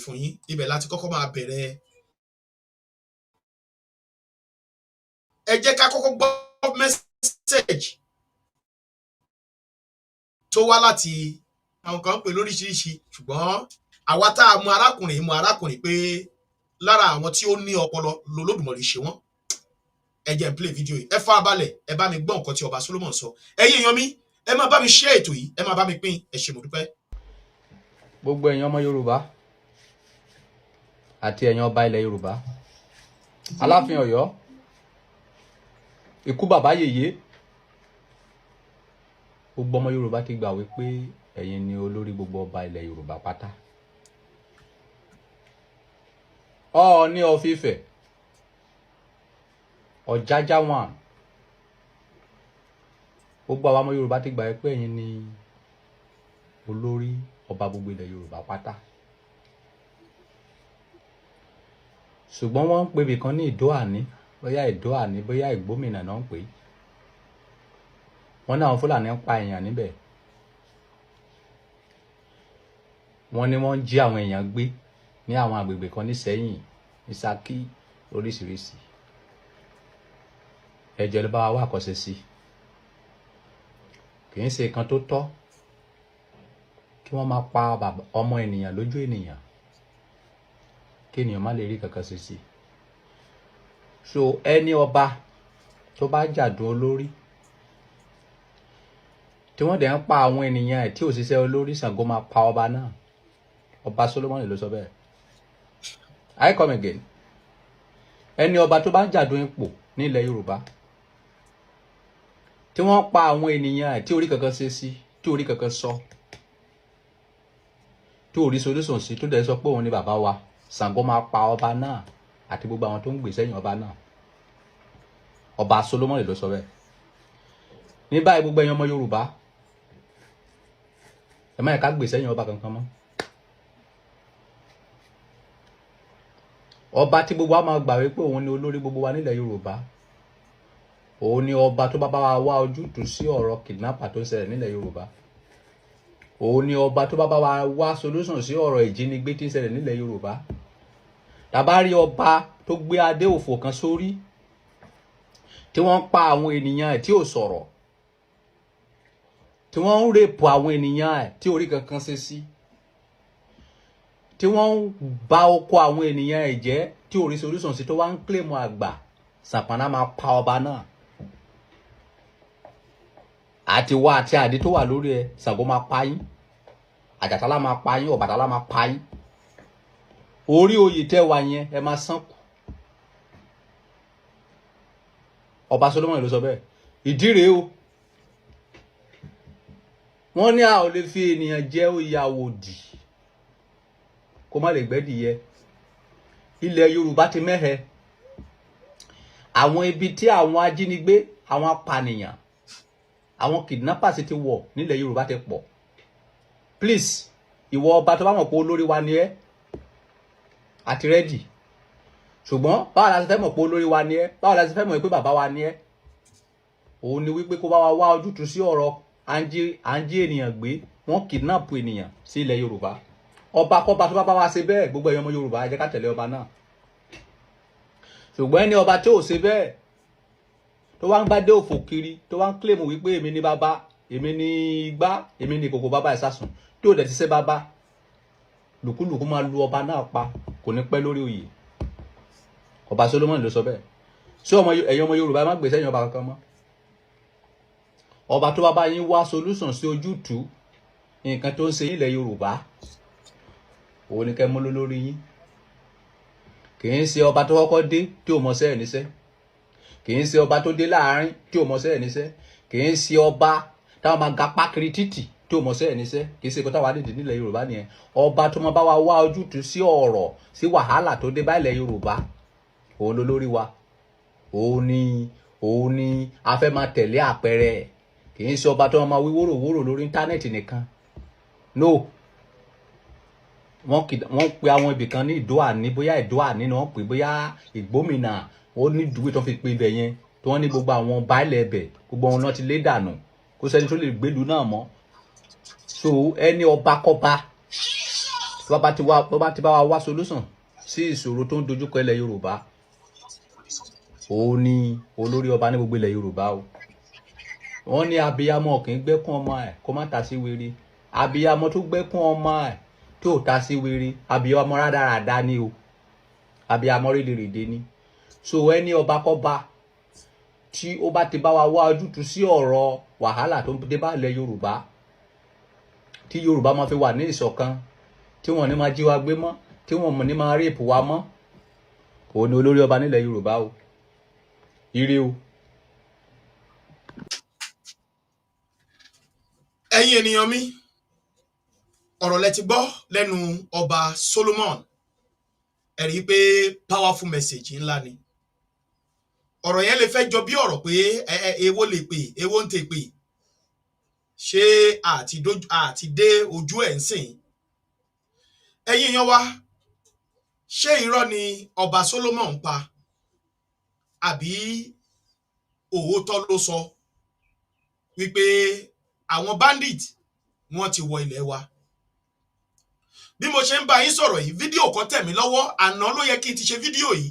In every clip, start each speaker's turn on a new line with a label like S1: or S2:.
S1: Fún yín, ibẹ̀ láti kọ́kọ́ máa bẹ̀rẹ̀. Ẹ jẹ́ ká kọ́kọ́ gbọ́ message tó wá láti àwọn kan ń pè lóríṣiríṣi, ṣùgbọ́n àwa tá a mọ arákùnrin mọ arákùnrin pé lára àwọn tí ó ní ọpọlọ lolódùmarè ṣe wọ́n. Ẹ jẹ́ n play video yìí, ẹ farabalẹ̀, ẹ bá mi gbọ́ nǹkan tí ọba Solomon sọ. Ẹ̀yin èèyàn mi, ẹ máa bá mi share ètò yìí, ẹ máa bá mi pín. Ẹ ṣé, mo dúpẹ́.
S2: Gbogbo ẹ̀yin ọmọ Yorùbá àti ẹ̀yin ọba ilẹ̀ Yorùbá, Aláàfin Ọ̀yọ́, ikú bàbá yèyé, gbogbo ọmọ Yorùbá ti gbà wípé ẹ̀yin ni olórí gbogbo ọba ilẹ̀ Yorùbá pátá. Ọọ̀ni of Ifẹ̀, Ọ̀jájá one, gbogbo àwọn ọmọ Yorùbá ti gbà wípé ẹ̀yin ni olórí ọba gbogbo ilẹ̀ Yorùbá pátá. Ṣùgbọ́n wọ́n ń pè ibìkan ní Ìdó-àní, bóyá Ìdó-àní, bóyá Ìgbómìnà náà ń pè é. Wọ́n ní àwọn Fúlàní ń pa èèyàn níbẹ̀. Wọ́n ní wọ́n ń jí àwọn èèyàn gbé ní àwọn agbègbè kan ní Ìsẹ́yìn, ní Ṣakí, oríṣiríṣi. Ẹ jọ̀ọ́, ló bá wa wá àkọsẹ̀ sí. Kì í ṣe nǹkan tó tọ́ kí wọ́n máa pa ọmọ ènìyàn lójú ènìyàn, kí ènìyàn má lè rí kankan ṣe sí. So ẹni ọba tó bá jàdùn olórí tí wọ́n dẹ̀ ń pa àwọn ènìyàn ẹ̀ tí ò ṣiṣẹ́ olórí, Ṣàngó máa pa ọba náà. Ọba Solomoni ló sọ bẹ́ẹ̀. I come again. Ẹni ọba tó bá ń jàdùn ipò ní ilẹ̀ Yorùbá tí wọ́n pa àwọn ènìyàn ẹ̀ tí orí kankan ṣe sí, tí orí kankan sọ, tí orí solution sí, tó dẹ̀ sọ pé òun ni bàbá wa, Ṣàngó máa pa ọba náà àti gbogbo àwọn tó ń gbè sẹ́yìn ọba náà. Ọba Solomoni ló sọ bẹ́ẹ̀. Ní báyìí, gbogbo ẹ̀yin ọmọ Yorùbá, ẹ má yẹ ká gbè sẹ́yìn ọba kankan mọ́. Ọba tí gbogbo wa máa gbà wípé òun ni olórí gbogbo wa nílẹ̀ Yorùbá, òun ni ọba tó bá bá wa wá ojútùú sí ọ̀rọ̀ kidnapper tó ń ṣẹlẹ̀ nílẹ̀ Yorùbá. Òun ni ọba tó bá bá wa wá solution sí ọ̀rọ̀ ìjínigbé tí ń ṣẹlẹ̀ nílẹ̀ Yorùbá. Tàbá rí ọba tó gbé adé òfò kan sórí tí wọ́n ń pa àwọn ènìyàn ẹ̀ tí ò sọ̀rọ̀, tí wọ́n ń rèpù àwọn ènìyàn ẹ̀ tí orí kankan ṣe sí, tí wọ́n ń ba oko àwọn ènìyàn ẹ̀ jẹ́ tí orí solution sí, tó wá ń claim àgbà, Sàpàná máa pa ọba náà. Àti wá àti àdé tó wà lórí ẹ, Ṣàngó máa pa yín, Àjàtálá máa pa yín, Ọbàtálá máa pa yín. Orí oyè tẹ́ wà yẹn, ẹ máa sán kù. Ọba Solomoni ló sọ bẹ́ẹ̀. Ìdí rèé o, wọ́n ní a ò lè fi ènìyàn jẹ oyè àwòdì kó má lè gbẹ́dìyẹ. Ilẹ̀ Yorùbá ti mẹ́hẹ. Àwọn ibi tí àwọn ajínigbé, àwọn apànìyàn, àwọn kidnappers ti wọ̀ nílẹ̀ Yorùbá ti pọ̀. Please, ìwọ ọba tó bá mọ̀ pé olórí wa ni ẹ́, àti ready. Ṣùgbọ́n báwo la ṣe fẹ́ mọ̀ pé olórí wa ni ẹ́? Báwo la ṣe fẹ́ mọ̀ pé bàbá wa ni ẹ́? Òun ni wípé kó bá wa wá ojútùú sí ọ̀rọ̀ à ń jí ènìyàn gbé, wọ́n kidnap ènìyàn sí ilẹ̀ Yorùbá. Ọba kọ́ba tó bá bá wa ṣe bẹ́ẹ̀, gbogbo ẹ̀yin ọmọ Yorùbá, ẹ jẹ́ ká tẹ̀lé ọba náà. Ṣùgbọ́n ẹni ọba tí ò ṣe bẹ́ẹ̀, tó wá ń gbádé òfò kiri, tó wá ń claim wípé èmi ni bàbá, èmi ni igbá, èmi ni kòkò bàbá ìsásùn, tí ò dẹ̀ ti ṣe bàbá, lùkúlùkú máa lu ọba náà pa, kò ní pẹ́ lórí oyè. Ọba Solomoni ló sọ bẹ́ẹ̀. Ṣé ẹ̀yin ọmọ Yorùbá, ẹ má gbèsè ẹ̀yin ọba kankan mọ́. Ọba tó bá bá yín wá solution sí ojútùú nǹkan tó ń ṣe ilẹ̀ Yorùbá, òun ni kẹ́ mú lórí yín. Kì í ṣe ọba tó kọ́kọ́ dé tí ò mọṣẹ́ ẹ̀ níṣẹ́, kì í ṣe ọba tó dé láàárín tí ò mọṣẹ́ ẹ̀ níṣẹ́, kì í ṣe ọba táwọn máa ga pákiri títì tí ò mọṣẹ́ ẹ̀ níṣẹ́. Kì í ṣe kó táwa nídìí nílẹ̀ Yorùbá nìyẹn. Ọba tó máa bá wa wá ojútùú sí ọ̀rọ̀, sí wàhálà tó dé bá ilẹ̀ Yorùbá, òun ló lórí wa, òun ni a fẹ́ máa tẹ̀lé àpẹẹrẹ ẹ̀. Kì í ṣe ọba tó máa wí wóròwórò lórí íńtánẹ́ẹ̀tì nìkan. No, wọ́n pe àwọn ibì kan ní Ìdó-àní, bóyá Ìdó-àní ni wọ́n pè, bóyá Ìgbómìnà, ó ní ìdúwé tó fi pe ibẹ̀ yẹn, tí wọ́n ní gbogbo àwọn baálẹ̀ ẹbẹ̀, gbogbo wọn náà ti lé dànù, kó sẹ́ni tó lè gbélu náà mọ́. So ẹni ọba kọ́ba Tó bá ti bá wa wá solution sí ìṣòro tó ń dojúkọ ilẹ̀ Yorùbá, òun ni olórí ọba ní gbogbo ilẹ̀ Yorùbá o. Wọ́n ní abiyamọ kì í gbẹ́kún ọmọ ẹ̀ kó má ta sí wèrè. Abiyamọ tó gbẹ́kún ọmọ ẹ̀ tó ta sí wèrè, abiyamọ rádaràda ni o, abiyamọ rédèrèdè ni. So ẹni ọba kọba tí ó bá ti bá wa wá ojútùú sí ọ̀rọ̀ wàhálà tó ń dé bá ilẹ̀ Yorùbá, tí Yorùbá máa fi wà ní ìṣọ̀kan, tí wọ́n ní máa jí wa gbé mọ́, tí wọ́n ní máa rape wa mọ́, òun ni olórí ọba nílẹ̀ Yorùbá o. Ire o.
S1: Ẹ̀yin ènìyàn mi, ọ̀rọ̀ lẹ ti gbọ́ lẹ́nu ọba Solomon. Ẹ rí i pé powerful message ńlá ni ọ̀rọ̀ yẹn. Lè fẹ́ jọ bí ọ̀rọ̀ pé ẹ ẹ èwo lè pè, èwo ń tè pè, ṣé àti dé ojú ẹ̀ ń sìn. Ẹ̀yin èèyàn wa, ṣé irọ́ ni ọba Solomon pa àbí òótọ́ ló sọ wípé àwọn bandit wọ́n ti wọ ilẹ̀ wa? Bí mo ṣe ń bá yín sọ̀rọ̀ yìí, fídíò kan tẹ̀ mí lọ́wọ́. Àná ló yẹ kí n ti ṣe fídíò yìí,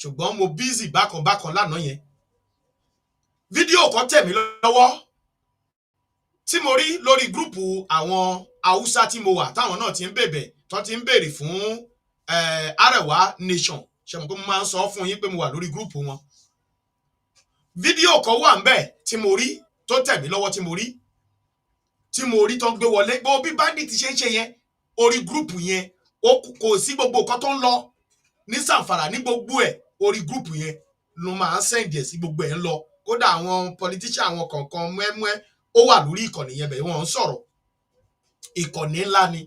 S1: ṣùgbọ́n mo busy bákan bákan lánàá yẹn. Fídíò kan tẹ̀ mí lọ́wọ́ tí mo rí lórí group àwọn Haúsá tí mo wà, táwọn náà ti ń bèbè, tó ti ń béèrè fún Arewa Nation. Ṣe mọ̀ pé mo máa ń sọ fún yín pé mo wà lórí group wọn? Fídíò kan wà ńbẹ̀ tí mo rí tó tẹ̀ mí lọ́wọ́, tí mo rí tó ń gbé wọlé gbogbo bí bandit ṣe ń ṣe yẹn orí group yẹn. Kò sí gbogbo nǹkan tó ń lọ ní Zamfara, ní gbogbo ẹ̀, orí group yẹn ló máa ń send ẹ̀ sí. Gbogbo ẹ̀ ń lọ, kódà àwọn politician, àwọn kọ̀ọ̀kan mẹ́mẹ́, ó wà lórí ìkànnì yẹn bẹ́ẹ̀, wọ́n ń sọ̀rọ̀. Ìkànnì ńlá ni.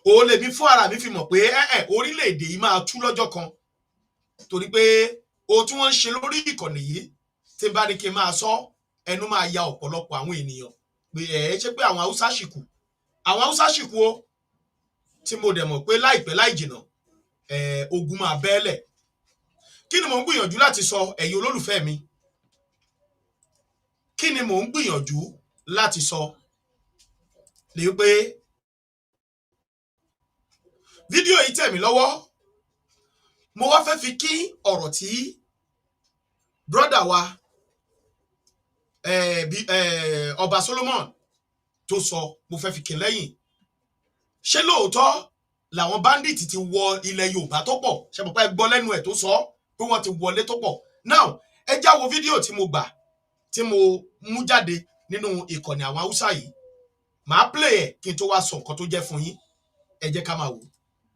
S1: Òun lèmi fún ara mi fi mọ̀ pé ẹ orílẹ̀-èdè yìí máa tú lọ́jọ́ kan, torí pé ohun tí wọ́n ń ṣe lórí ìkànnì yìí, tí n bá ní kí n máa sọ, ẹnu máa ya ọ̀pọ̀lọpọ̀ àwọn ènìyàn pé ẹ ṣe pé àwọn Haúsá ṣì kù, àwọn Haúsá ṣì kù o. Tí mo dẹ̀ mọ̀ pé láìpẹ́ láì jìnà, ogun máa bẹ́ẹ̀lẹ̀. Kí ni mò ń gbìyànjú láti sọ, ẹ̀yin olólùfẹ́ mi? Kí ni mò ń gbìyànjú láti sọ ni pé fídíò yìí tẹ̀ mí lọ́wọ́. Mo wá fẹ́ fi kí ọ̀rọ̀ tí brother wa ọba Solomon tó sọ, mo fẹ́ fi kí n lẹ́yìn. Ṣé lóòótọ́ làwọn bandit ti wọ ilẹ̀ Yorùbá tó pọ̀? Ṣe mọ̀ pé ẹ gbọ́ lẹ́nu ẹ̀ tó sọ pé wọ́n ti wọlé tó pọ̀? Now, ẹ já wo fídíò tí mo gbà, tí mo mú jáde nínú ìkànnì àwọn Haúsá yìí. Màá play ẹ̀ kí n tó wá sọ nǹkan tó jẹ́ fún yín. Ẹ jẹ́ ká máa wò.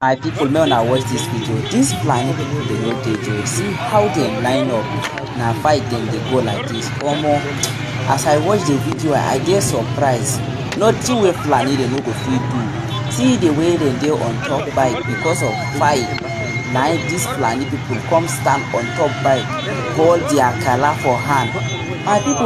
S3: My people, make una watch this video. Dis Fulani people dey no dey joke. See how dem line up. Na fight dem dey go like this. Omo, as I watch the video, I dey surprised. Nothing wey Fulani dem no go fit do. See the way dem dey on top bike. Because of fight na im dis Fulani people come stand on top bike, hold their kala for hand. My people.